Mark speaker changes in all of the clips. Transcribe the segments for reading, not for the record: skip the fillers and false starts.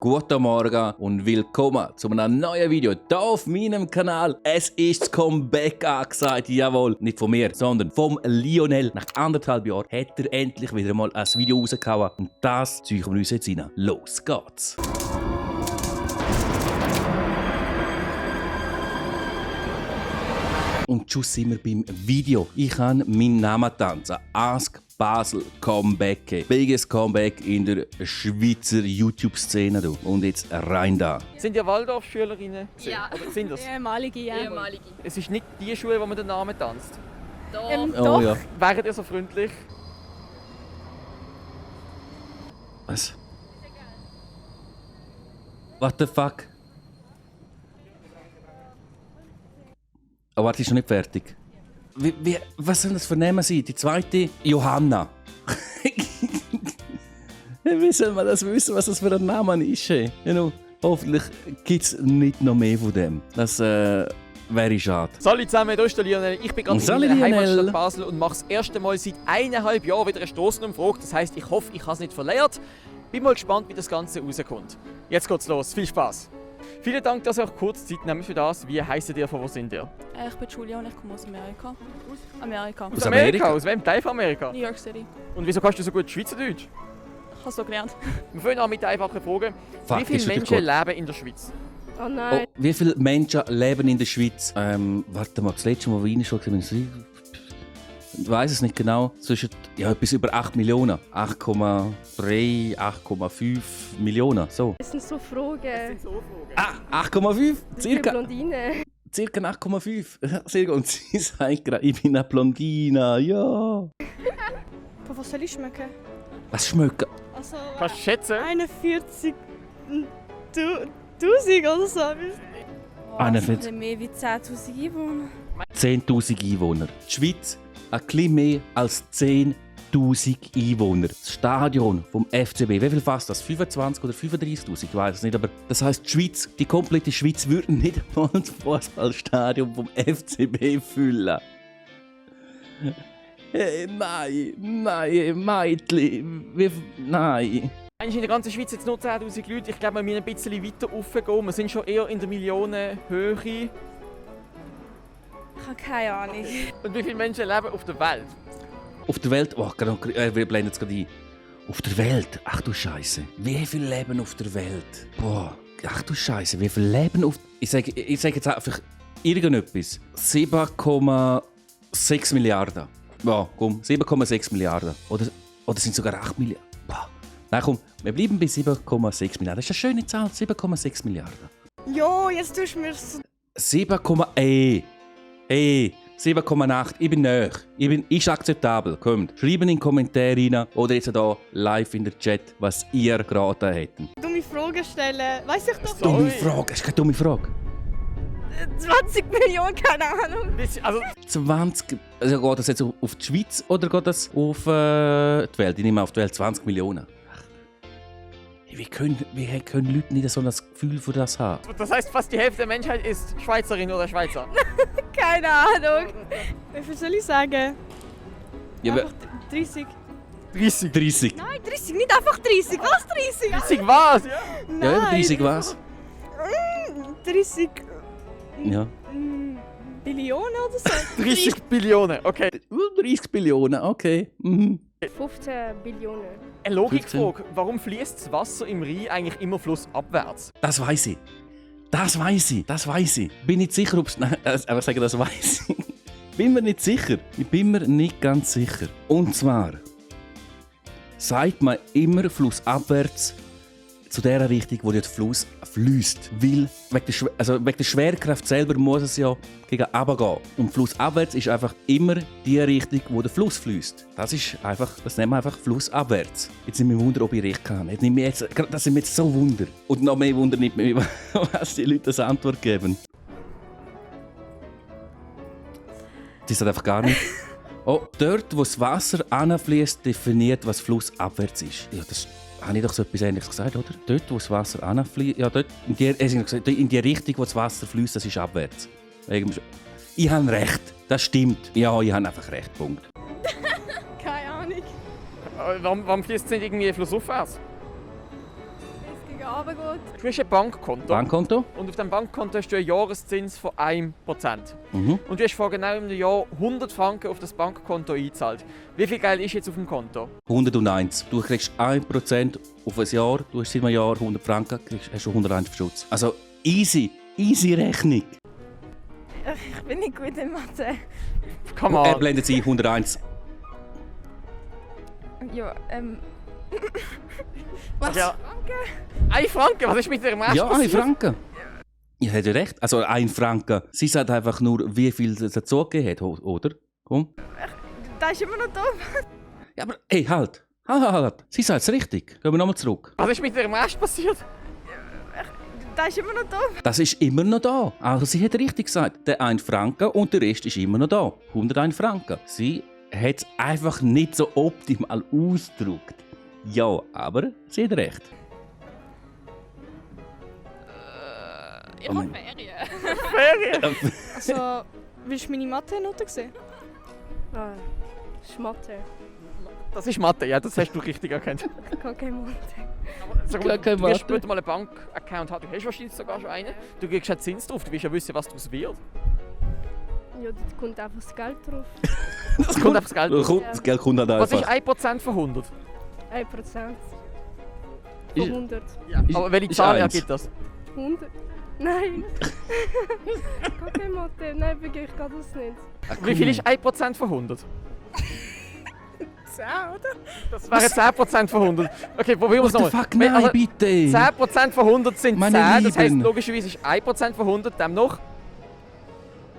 Speaker 1: Guten Morgen und willkommen zu einem neuen Video hier auf meinem Kanal. Es ist das Comeback angesagt, jawohl, nicht von mir, sondern vom Lionel. Nach 1,5 Jahren hat er endlich wieder mal ein Video rausgehauen und das ziehen wir uns jetzt rein. Los geht's! Und schon sind wir beim Video. Ich habe meinen Namen tanzen. Ask Basel Comeback. Biggest Comeback in der Schweizer YouTube-Szene. Und jetzt rein da.
Speaker 2: Sind ja Waldorf-Schülerinnen?
Speaker 3: Ja.
Speaker 2: Oder sind das?
Speaker 3: Ehemalige, ja. Ehemalige.
Speaker 2: Es ist nicht die Schule, wo man den Namen tanzt.
Speaker 3: Doch.
Speaker 1: Oh
Speaker 3: Doch.
Speaker 1: ja.
Speaker 2: Wäret ihr so freundlich?
Speaker 1: Was? What the fuck? Oh, warte, ist noch nicht fertig. Was soll das für Namen sein? Die zweite? Johanna. Wie soll man das wissen, was das für ein Name ist? Hey? Hoffentlich gibt es nicht noch mehr von dem. Das wäre schade.
Speaker 2: Salut zusammen, hier ist der Lionel. Ich bin gerade in
Speaker 1: Salut,
Speaker 2: meiner
Speaker 1: Lionel.
Speaker 2: Heimatstadt Basel und mache das erste Mal seit 1,5 Jahren wieder eine Strassenumfrage. Das heisst, ich hoffe, ich habe es nicht verleiert. Bin mal gespannt, wie das Ganze rauskommt. Jetzt geht's los. Viel Spaß! Vielen Dank, dass ihr euch kurz Zeit nehmt für das. Wie heisst ihr, von wo sind ihr?
Speaker 3: Ich bin Julia und ich komme aus Amerika. Amerika.
Speaker 1: Aus Amerika?
Speaker 2: Aus welchem Teil von Amerika?
Speaker 3: New York City.
Speaker 2: Und wieso kannst du so gut Schweizerdeutsch?
Speaker 3: Ich habe so gelernt.
Speaker 2: Wir fangen an mit der einfachen Frage.
Speaker 1: Fuck,
Speaker 2: Wie viele
Speaker 1: ist wieder
Speaker 2: Menschen
Speaker 1: gut.
Speaker 2: leben in der Schweiz?
Speaker 3: Oh
Speaker 1: Oh,
Speaker 3: nein.
Speaker 1: wie viele Menschen leben in der Schweiz? Warte mal, das letzte Mal, wo ich reingeschaut habe, ich weiß es nicht genau, zwischen etwas über 8 Millionen. 8,3, 8,5 Millionen, so.
Speaker 4: Das sind so Fragen.
Speaker 1: Ah, 8,5? Circa,
Speaker 4: Blondine.
Speaker 1: circa 8,5. Sehr gut. Und sie sagt gerade, ich bin eine Blondina, ja.
Speaker 4: Was soll ich schmecken?
Speaker 1: Was schmeckt?
Speaker 4: Also
Speaker 2: Kannst du schätzen?
Speaker 4: 41.000 oder so.
Speaker 1: Einer
Speaker 3: Das sind mehr wie 10'000 Einwohner.
Speaker 1: 10'000 Einwohner. Die Schweiz hat ein bisschen mehr als 10'000 Einwohner. Das Stadion vom FCB, wie viel fasst das? 25 oder 35'000? Ich weiß es nicht, aber das heisst, die Schweiz, die komplette Schweiz würde nicht mal das Fußballstadion vom FCB füllen. Nein, Mädchen, nein.
Speaker 2: Eigentlich in der ganzen Schweiz jetzt nur 10'000 Leute. Ich glaube, wir müssen ein bisschen weiter raufgehen. Wir sind schon eher in der Millionenhöhe.
Speaker 3: Ich habe keine Ahnung.
Speaker 2: Und wie viele Menschen leben auf der Welt?
Speaker 1: Auf der Welt, wir blenden es gerade ein. Auf der Welt, ach du Scheiße. Wie viel leben auf der Welt? Boah, ach du Scheiße, wie viel leben auf. Ich sage jetzt einfach irgendetwas. 7,6 Milliarden. Ja, komm, 7,6 Milliarden. Oder sind es sogar 8 Milliarden? Boah. Nein, komm, wir bleiben bei 7,6 Milliarden. Das ist eine schöne Zahl, 7,6 Milliarden.
Speaker 4: Jo, jetzt tust du mir so.
Speaker 1: 7,8. Ich bin näher. Ist akzeptabel. Kommt, schreibt in die Kommentare rein oder jetzt hier live in der Chat, was ihr geraten hättet.
Speaker 4: Dumme Fragen stellen. Weiss ich doch.
Speaker 1: Dumme
Speaker 2: Sorry.
Speaker 1: Frage, ist keine dumme Frage.
Speaker 4: 20 Millionen, keine Ahnung.
Speaker 2: Also,
Speaker 1: 20, also geht das jetzt auf die Schweiz oder geht das auf die Welt? Ich nehme auf die Welt 20 Millionen. Wie können Leute nicht so ein Gefühl für das haben?
Speaker 2: das heisst, fast die Hälfte der Menschheit ist Schweizerin oder Schweizer.
Speaker 4: Keine Ahnung. Wie viel soll ich sagen?
Speaker 1: Ja,
Speaker 4: Einfach 30.
Speaker 2: 30.
Speaker 1: 30.
Speaker 4: Nein, 30, nicht einfach 30. Was 30?
Speaker 2: 30 was? Ja.
Speaker 4: Nein.
Speaker 1: Ja, über 30 was?
Speaker 4: 30
Speaker 1: Ja.
Speaker 4: Billionen oder so?
Speaker 2: 30 Billionen, okay.
Speaker 1: 30 Billionen, okay. Mhm.
Speaker 4: 15 Billionen.
Speaker 2: Eine Logikfrage. Warum fließt das Wasser im Rhein eigentlich immer flussabwärts?
Speaker 1: Das weiß ich. Bin nicht sicher, ob es. Nein, aber sagen, das weiß ich. Bin mir nicht sicher. Ich bin mir nicht ganz sicher. Und zwar sagt man immer flussabwärts zu der Richtung, wo der Fluss fließt. Weil wegen der Schwerkraft selber muss es ja gegen runter gehen. Und flussabwärts ist einfach immer die Richtung, wo der Fluss fließt. Das nennen wir einfach flussabwärts. Jetzt sind wir Wunder, ob ich recht habe. Das sind mir jetzt so Wunder. Und noch mehr Wunder nicht mehr, was die Leute als Antwort geben. Das ist einfach gar nicht. Oh, dort, wo das Wasser anfließt, definiert, was flussabwärts ist. Ja, das habe ich doch so etwas Ähnliches gesagt, oder? Dort, wo das Wasser anfließt, ja, dort, in die Richtung, wo das Wasser fließt, das ist abwärts. Ich habe recht, das stimmt. Ja, ich habe einfach recht, Punkt.
Speaker 4: Keine Ahnung.
Speaker 2: Warum fließt es nicht irgendwie flussaufwärts?
Speaker 4: Es runtergeht.
Speaker 2: Du hast ein Bankkonto.
Speaker 1: Bankkonto?
Speaker 2: Und auf dem Bankkonto hast du einen Jahreszins von 1%.
Speaker 1: Mhm.
Speaker 2: Und du hast vor genau einem Jahr 100 Franken auf das Bankkonto eingezahlt. Wie viel Geld ist jetzt auf dem Konto?
Speaker 1: 101. Du kriegst 1% auf ein Jahr, du hast seit einem Jahr 100 Franken, hast du 101 Schutz. Also easy Rechnung.
Speaker 3: Ich bin nicht gut in Mathe.
Speaker 2: Come
Speaker 1: Er
Speaker 2: on.
Speaker 1: blendet sie 101.
Speaker 3: Ja,
Speaker 2: Was? Ja. 1 Franken? Was ist mit dem Rest
Speaker 1: Ja, 1
Speaker 2: passiert?
Speaker 1: Franken. Ich hätte recht. Also 1 Franken. Sie sagt einfach nur, wie viel es dazugegeben hat, oder? Komm.
Speaker 3: da ist immer noch da.
Speaker 1: Ja, aber hey, halt. Halt. Sie sagt es richtig. Gehen wir nochmal zurück.
Speaker 2: Was ist mit dem Rest passiert?
Speaker 3: Da ist immer noch da.
Speaker 1: Das ist immer noch da. Also sie hat richtig gesagt. Der 1 Franken und der Rest ist immer noch da. 101 Franken. Sie hat es einfach nicht so optimal ausgedrückt. Ja, aber sie hat recht.
Speaker 4: Ich
Speaker 1: Oh
Speaker 4: habe
Speaker 1: mein-
Speaker 4: Ferien. Also, willst du meine Mathe-Note sehen?
Speaker 3: Ah, Schmatte.
Speaker 2: Das ist Mathe, ja, das hast du richtig erkannt.
Speaker 3: Ich kann keine Mathe.
Speaker 2: Sag
Speaker 1: Klar,
Speaker 2: mal,
Speaker 1: kein
Speaker 2: du wirst
Speaker 1: Mathe.
Speaker 2: später mal einen Bankaccount haben. Du hast wahrscheinlich sogar schon einen. Du kriegst einen Zins drauf, du willst ja wissen, was daraus wird.
Speaker 3: Ja, da kommt einfach das Geld drauf.
Speaker 2: Das kommt auf das Geld drauf.
Speaker 1: Das Geld kommt halt
Speaker 2: Was
Speaker 1: einfach.
Speaker 2: ist 1% von 100?
Speaker 3: 1%
Speaker 1: Ist-
Speaker 3: von 100.
Speaker 2: Aber welche
Speaker 1: ist
Speaker 2: Zahl
Speaker 1: eins.
Speaker 2: ergibt das?
Speaker 3: 100? Nein. Ich kann keine Mathe. Nein, wirklich, ich kann das nicht.
Speaker 2: Wie viel ist 1% von 100?
Speaker 3: 10, oder?
Speaker 2: Das wären 10% von 100. Okay, probieren wir es
Speaker 1: What the
Speaker 2: nochmal.
Speaker 1: fuck, nein, bitte.
Speaker 2: 10% von 100 sind 10.
Speaker 1: Meine
Speaker 2: Das heisst,
Speaker 1: Lieben.
Speaker 2: logischerweise ist 1% von 100 dem noch.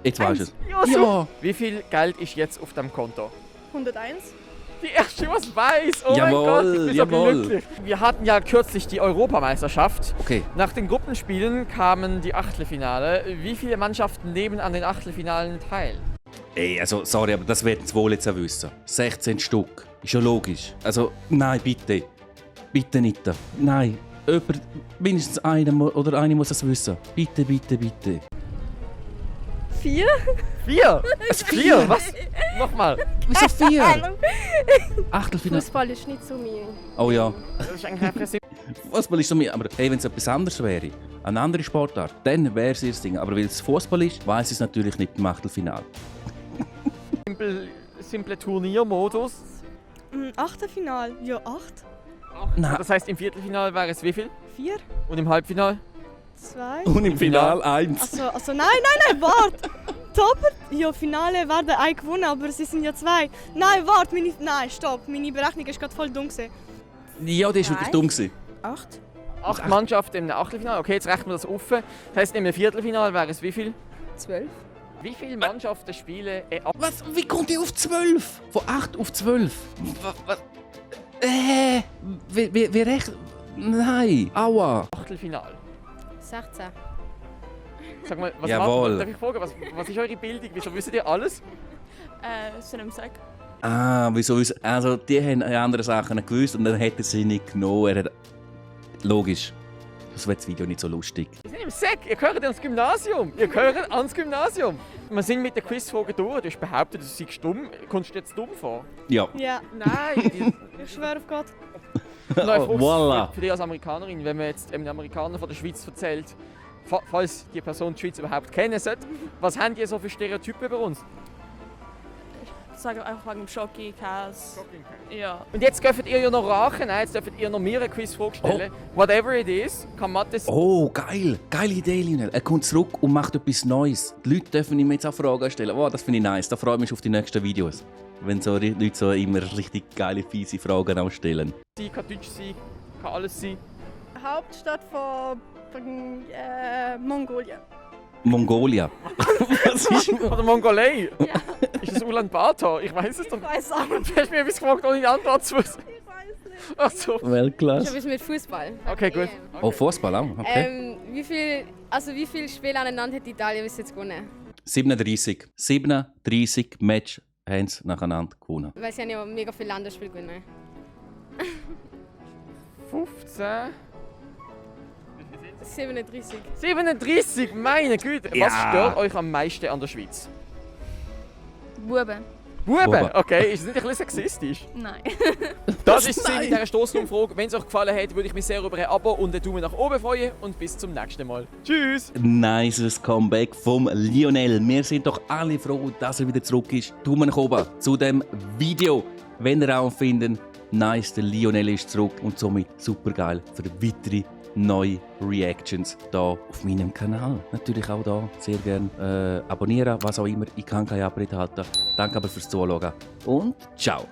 Speaker 1: Jetzt weißt du es.
Speaker 2: Ja,
Speaker 1: Ja.
Speaker 2: Wie viel Geld ist jetzt auf dem Konto?
Speaker 3: 101?
Speaker 2: Die erste, was weiß. Oh
Speaker 1: Jawohl,
Speaker 2: mein Gott, ich bin so
Speaker 1: jawohl.
Speaker 2: glücklich. Wir hatten ja kürzlich die Europameisterschaft.
Speaker 1: Okay.
Speaker 2: Nach den Gruppenspielen kamen die Achtelfinale. Wie viele Mannschaften nehmen an den Achtelfinalen teil?
Speaker 1: Ey, also, sorry, aber das werden sie wohl jetzt auch wissen. 16 Stück. Ist ja logisch. Also, nein, bitte. Bitte nicht. Nein. Jemand, mindestens einer oder eine muss das wissen. Bitte, bitte, bitte.
Speaker 3: 4?
Speaker 2: 4? 4? Was? Nochmal.
Speaker 1: Wieso 4? Achtelfinale.
Speaker 3: Fußball ist nicht so mir.
Speaker 1: Oh ja.
Speaker 2: Das ist eigentlich einfach so
Speaker 1: Fußball ist so mir. Aber hey, wenn es etwas anderes wäre, eine andere Sportart, dann wäre es ihr Ding. Aber weil es Fußball ist, weiß ich es natürlich nicht im Achtelfinale.
Speaker 2: simple Turniermodus.
Speaker 4: Achtelfinal? Ja, 8.
Speaker 1: Nein.
Speaker 2: Das heisst, im Viertelfinale wäre es wie viel?
Speaker 4: 4?
Speaker 2: Und im Halbfinale?
Speaker 4: 2?
Speaker 1: Und im Finale 1.
Speaker 4: Also nein, warte! Doppelt? Ja, Finale werden ein gewonnen, aber sie sind ja 2. Nein, warte, nein, stopp, meine Berechnung ist gerade voll dumm gewesen.
Speaker 1: Ja, der ist wirklich dumm gewesen.
Speaker 4: 8?
Speaker 2: 8 Mannschaften im Achtelfinale. Okay, jetzt rechnen wir das auf. Das heisst, im Viertelfinale wäre es wie viel?
Speaker 4: 12?
Speaker 2: Wie viele Mannschaften spielen
Speaker 1: Was? Wie kommt ihr auf 12? Von 8 auf 12? Was? Wie recht? Nein. Aua.
Speaker 2: Achtelfinale?
Speaker 3: 16.
Speaker 2: Sag mal, was
Speaker 1: Jawohl.
Speaker 2: darf ich fragen, was ist eure Bildung? Wieso wisst ihr alles?
Speaker 3: Sind im Sack.
Speaker 1: Ah, wieso? Also, die haben andere Sachen gewusst und dann hätten sie nicht genommen. Er hat... Logisch. Das wäre das Video nicht so lustig.
Speaker 2: Wir sind im Sack, ihr gehört ans Gymnasium. Ihr gehört ans Gymnasium. Wir sind mit der Quizfrage durch. Du hast behauptet, du seist dumm. Kommst du dir jetzt dumm vor?
Speaker 1: Ja.
Speaker 4: Ja,
Speaker 2: Nein.
Speaker 4: ich schwöre auf Gott.
Speaker 1: Voilà.
Speaker 2: Für dich als Amerikanerin, wenn man jetzt einem Amerikaner von der Schweiz erzählt, falls die Person die Schweiz überhaupt kennen sollte, was haben die so für Stereotypen über uns?
Speaker 3: Ich sage einfach wegen dem Schoki, Käse. Ja.
Speaker 2: Und jetzt dürft ihr ja noch rachen, nein, jetzt dürft ihr noch mir eine Quizfrage stellen. Whatever it is, kann Mathe sein.
Speaker 1: Oh, geil. Geile Idee, Lionel. Er kommt zurück und macht etwas Neues. Die Leute dürfen ihm jetzt auch Fragen stellen. Oh, das finde ich nice. Da freue ich mich auf die nächsten Videos. Wenn so die Leute so immer richtig geile, fiese Fragen auch stellen.
Speaker 2: Kann Deutsch sein, kann alles sein.
Speaker 4: Hauptstadt von Mongolien.
Speaker 1: Mongolia. Was ist...
Speaker 2: Von der Mongolei? Ja. Ist das Ulaanbaatar? Ich weiß es doch
Speaker 4: Ich
Speaker 2: nicht.
Speaker 4: weiß auch nicht.
Speaker 2: Du hast mir etwas gefragt, ohne die Antwort zu wissen.
Speaker 4: Ich weiß nicht.
Speaker 2: Ach so.
Speaker 1: Weltklasse.
Speaker 5: Schon mit Fußball.
Speaker 2: Okay, gut.
Speaker 1: Oh, Fußball auch? Okay.
Speaker 5: Wie viel Spiele aneinander hat Italien bis jetzt gewonnen?
Speaker 1: 37. 37 Match haben sie nacheinander gewonnen.
Speaker 5: Weil sie haben ja mega viele Länderspiele gewonnen.
Speaker 2: 15.
Speaker 5: 37.
Speaker 2: 37, meine Güte.
Speaker 1: Ja.
Speaker 2: Was stört euch am meisten an der Schweiz?
Speaker 3: Buben.
Speaker 2: Buben? Okay, ist das nicht ein bisschen sexistisch?
Speaker 3: Nein.
Speaker 2: Das ist es mit dieser Stossumfrage. Wenn es euch gefallen hat, würde ich mich sehr über ein Abo und einen Daumen nach oben freuen. Und bis zum nächsten Mal. Tschüss!
Speaker 1: Nices Comeback vom Lionel. Wir sind doch alle froh, dass er wieder zurück ist. Daumen nach oben zu dem Video. Wenn ihr auch findet, nice, der Lionel ist zurück und somit super geil für weitere neue Reactions hier auf meinem Kanal. Natürlich auch hier sehr gerne abonnieren, was auch immer. Ich kann keine Abrede halten. Danke aber fürs Zuschauen und ciao.